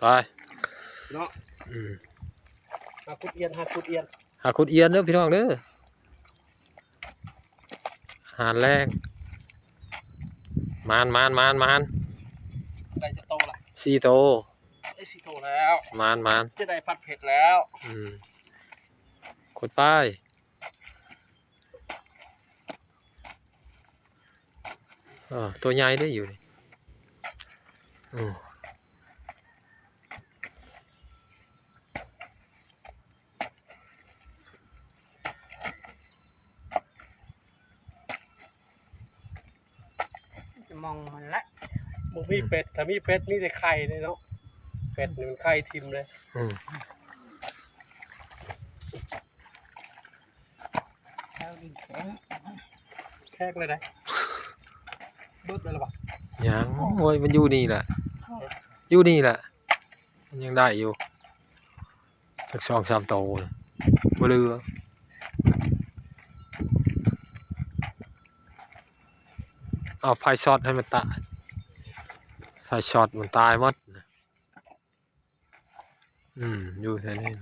ໄປ ເນາະ ອືມ ຫາຂຸດອຽນ ຫາຂຸດອຽນ ຫາຂຸດອຽນເດີພີ່ນ້ອງເດີ ອາຫານແລງ ໝານໆໆໆ ໄດ້ຈັກໂຕລະ ສີ່ໂຕ ໄດ້ສີ່ໂຕແລ້ວ ໝານໆ ຈະໄດ້ຜັດເຜັດແລ້ວ ອືມ ຂຸດໄປ. ເອີ ຕົວໃຫຍ່ເດ້ຢູ່ນີ້ ອືມ ມອງມັນລະ ບໍ່ມີເປັດ ຖ້າມີເປັດມີແຕ່ໄຂ່ເດ້ເນາະ ເປັດນີ້ມັນໄຂ່ຖິ້ມເດ້ ອືມ. ແຂກເລີຍໄດ໋ ເບິດແລ້ວລະຫວາ ຍັງ ໂອ້ຍ ມັນຢູ່ນີ້ແຫຼະ ຢູ່ນີ້ແຫຼະ ມັນຍັງໄດ້ຢູ່ ຈັກສອງສາມໂຕ ບໍ່ເຫຼືອ ເອົາໄຟຊັອດໃຫ້ມັນຕາຍ ໄຟຊັອດມັນຕາຍໝົດ. ອືມ ຢູ່ແຖວນີ້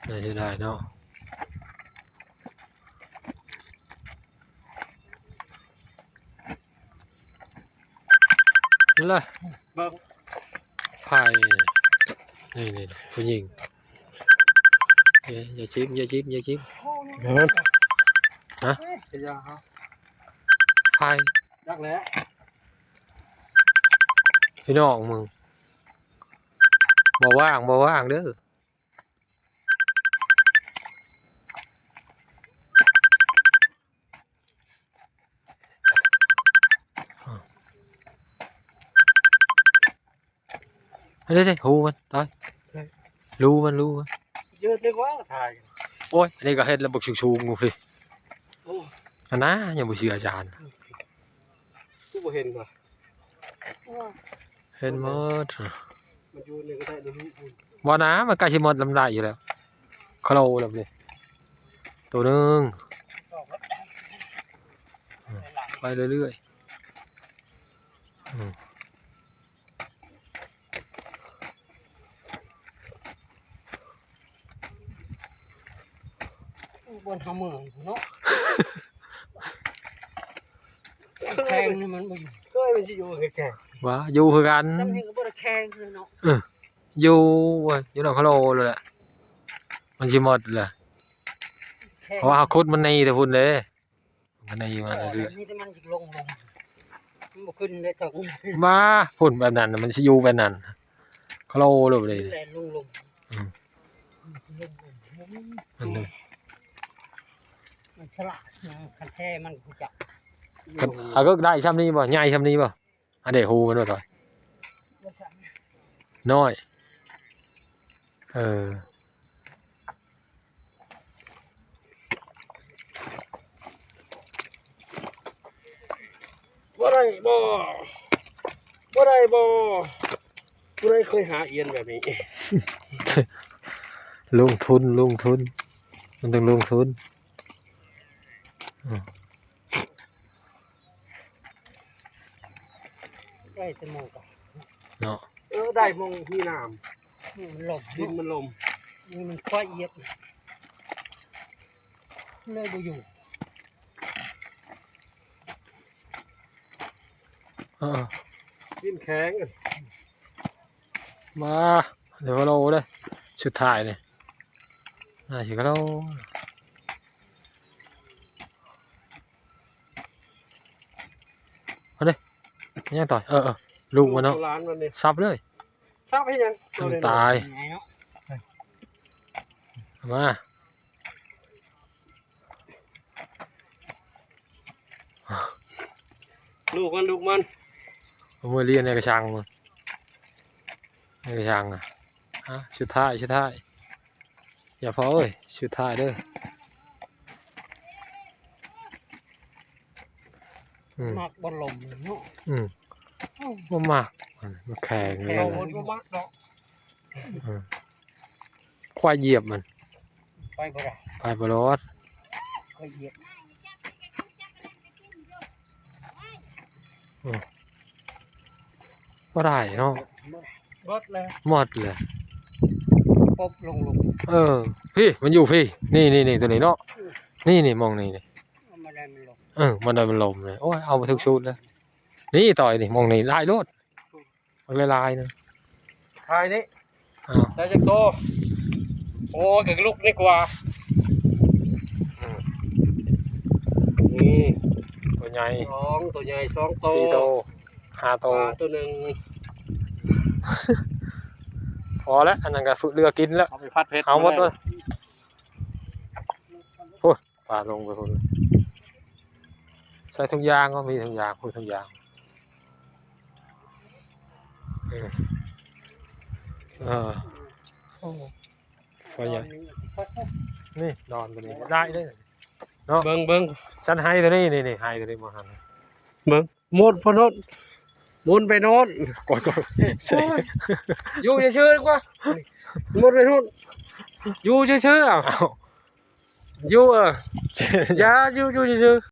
ໄດ້ ໄດ້ເນາະ. ລະ ເບິ່ງ ໃຜ ນີ້ໆ ຜູ້ຍິງ ເອີ ຢ່າຈິກ ຢ່າຈິກ ຢ່າຈິກ ຮະ ຢ່າ ໃຜ ຈັກແຫຼະ ພີ່ນ້ອງມຶງ ບໍ່ວ່າງ ບໍ່ວ່າງເດີ. ເດ້ໆ ຫູມັນ ຕາຍ ເອີ ຮູມັນ ຮູມັນ ເຍອະເລີຍວ່າ ຖ່າຍ ໂອ້ຍ ອັນນີ້ກໍເຮັດແລ້ວບັກສູງໆຢູ່ພີ້ ໂອ້ ອັນນາ ຍັງບໍ່ເຊື່ອອາຈານ ຄືບໍ່ເຫັນວະ ເຫັນໝົດ ມັນຢູ່ນີ້ກໍໄດ້ແລ້ວ ບໍ່ນາ ມັນໃກ້ຊິໝົດແລ້ວ ມັນໄດ້ຢູ່ແລ້ວ ຄະໂລແລ້ວນີ້ ໂຕໜຶ່ງ ໄປເລື້ອຍໆ ອືມ. ໂອ້ ບ່ອນເຮົາເມື່ອຍພຸ້ນເນາະ ແຂງນີ້ມັນບໍ່ຢູ່ ເຄີຍມັນຊິຢູ່ແຂງ ວ່າຢູ່ຄືກັນ ຈຳນີ້ກໍບໍ່ໄດ້ແຂງເລີຍເນາະ ເອີ ຢູ່ ໂອ້ຍ ຢູ່ນອກຄະໂລໂລດແຫຼະ ມັນຊິໝົດແຫຼະ ແຂງ ເພາະວ່າເຮົາຂຸດມັນໜີແຕ່ພຸ້ນເດ້. ມັນໄດ້ຢູ່ມາເລື້ອຍໆ ມີແຕ່ມັນຊິລົງ ລົງ ມັນບໍ່ຂຶ້ນເລີຍ ມາພຸ້ນແບບນັ້ນ ມັນຊິຢູ່ແບບນັ້ນ ຄະໂລໂລດເລີຍ ແລ່ນລົງ ລົງ ອືມ ມັນເລີຍ ມັນສະຫຼາດນະ ຄັນແທ້ມັນຮູ້ຈັກ ຄັນ ອາ ກໍໄດ້ຊ່ຳນີ້ບໍ່? ໃຫຍ່ຊ່ຳນີ້ບໍ່? ອັນເດ ຫູມັນບໍ່ ນ້ອຍ ເອີ ບໍ່ໄດ້ບໍ່ ບໍ່ໄດ້ບໍ່ ຜູ້ໃດເຄີຍຫາອຽນແບບນີ້ ລົງທຶນ ລົງທຶນ ມັນຕ້ອງລົງທຶນ ອືມ. ໄດ້ແຕ່ໝ່ອງກະ ເນາະ ເອີ ໄດ້ໝ່ອງມີນ້ຳ ນີ້ມັນລົມ ດິນມັນລົມ ນີ້ມັນຄວາຍອຽບ ເລີຍບໍ່ຢູ່ ເອີ ດິນແຂງ ມາ ເດີ ໂລເດີ ສຸດທ້າຍນີ້ ນາຊິໂລ ເອົາເດ້ ຍັງຕໍ່ ເອີໆ ລູກມັນເນາະ ສັບເລີຍ ສັບເຮັດຫຍັງ? ມັນຕາຍ ມາ ລູກມັນ ລູກມັນ ເອົາມືລຽນໃນກະຊັງ ໃນກະຊັງ ອາ ສຸດທ້າຍ ສຸດທ້າຍ ຢ່າພໍເອີຍ ສຸດທ້າຍເດີ. ອືມ ມັກບໍ່ລົມເນາະ ອືມ ເອົ້າ ບໍ່ມັກ ມັນແຂງເລີຍ ແຂງ ບໍ່ມັກດອກ ອືມ ຄວາຍຢຽບມັນ ໄປບໍ່ໄດ້ ໄປບໍ່ລອດ ຄວາຍຢຽບ ອືມ ບໍ່ໄດ້ເນາະ ເບິດແລ້ວ ໝົດແລ້ວ ປົບລົງ ເອີ ພີ້ ມັນຢູ່ພີ້ ນີ້ໆໆ ໂຕນີ້ເນາະ ນີ້ໆ ມອງນີ້ ນີ້ ມັນໄດ້ມັນລົມ ເອີ ມັນໄດ້ມັນລົມເລີຍ ໂອ້ຍ ເອົາບໍ່ຖືກສູດເລີຍ ນີ້ຕ່ອຍນີ້ ມອງນີ້ ຫຼາຍໂລດ ບັກຫຼາຍໆ ນະ ຖ່າຍນີ້ ອ້າວ ໄດ້ຈັກໂຕ ໂອ້ຍ ກະລຸກນີ້ກວ່າ ອືມ ນີ້ ໂຕໃຫຍ່ ສອງ ໂຕໃຫຍ່ສອງໂຕ ສີ່ໂຕ ຫ້າໂຕ ປາໂຕໜຶ່ງ ພໍແລ້ວ ອັນນັ້ນກະເຫຼືອກິນແລ້ວ ເອົາໄປຜັດເຜັດ ເອົາໝົດເລີຍ ໂອ້ຍ ປາລົງໄປພຸ້ນ ໃສ່ຖົງຢາງ ກໍມີຖົງຢາງ ພຸ້ນຖົງຢາງ ເອີ ເອີ ໂອ້ ປາໃຫຍ່ ນີ້ ນອນຕົວນີ້ ໄດ້ເດ້ເນາະ ເບິ່ງ ເບິ່ງ ຊັ້ນໄຮຕົວນີ້ ນີ້ ນີ້ ໄຮຕົວນີ້ ມອງຫັ້ນ ເບິ່ງ ໝົດພຸ້ນໂນດ ໝຸນໄປໂນດ ກ່ອນ ກ່ອນ ໂອ້ຍ ຢູ່ຊື່ໆ ດີກວ່າ ໝຸນໄປໂນດ ຢູ່ຊື່ໆ ເອົາ ເອົ້າ ຢູ່ ເອີ ຢ່າ ຢູ່ ຢູ່ຊື່ໆ.